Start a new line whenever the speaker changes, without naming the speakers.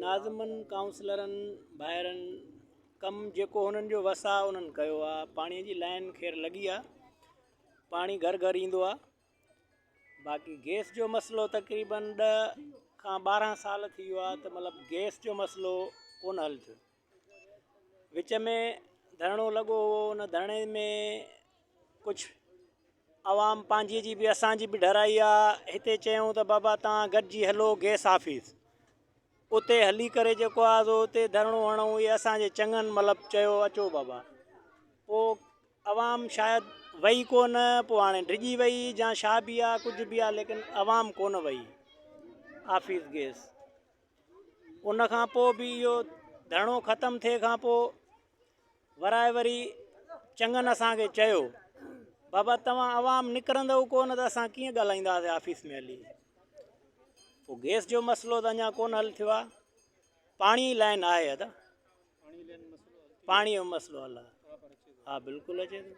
ناظمن ڪائونسلرن ڀائرن ڪم جيڪو هنن جو وس آ انهن ڪيو آ پاڻي جي لائن خير لڳي آ پاڻي گهر گهر ايندو آ باقي گيس جو مسئلو تقريبن ڏھ کان 12 سال ٿي ويو آ ته مطلب گيس جو مسئلو ڪونه حل ٿيو وچ ۾ ڌرڻو لڳو هو ان ڌرڻي ۾ ڪجهه عوام پنهنجي جي به اسان جي به ڍرائي آ هتي چيائون ته بابا توهان گڏجي هلو گيس آفيس اتي هلي ڪري جيڪو آ سو اتي ڌرڻو هڻون اهي اسان جي چڱن مطلب چيو اچو بابا پوء عوام شايد وئي ڪونه پوء هاڻي ڊڄي وئي جا ڇا به آ ڪجهه به آ ليڪن عوام ڪونه وئي آفيس گيس ان کان پوء به اهو ڌرڻو ختم ٿئي کان پوء ورائي وري چڱن اسان کي چيو بابا توهان عوام نڪرندؤ ڪونه ته اسان ڪيئن ڳالهائينداسين آفيس ۾ هلي پوء گئس جو مسئلو ته اڃا ڪونه حل ٿيو آهي پاڻي لائن آهي ادا پاڻي جو مسئلو حل آهي ها بلڪل اچي ٿو.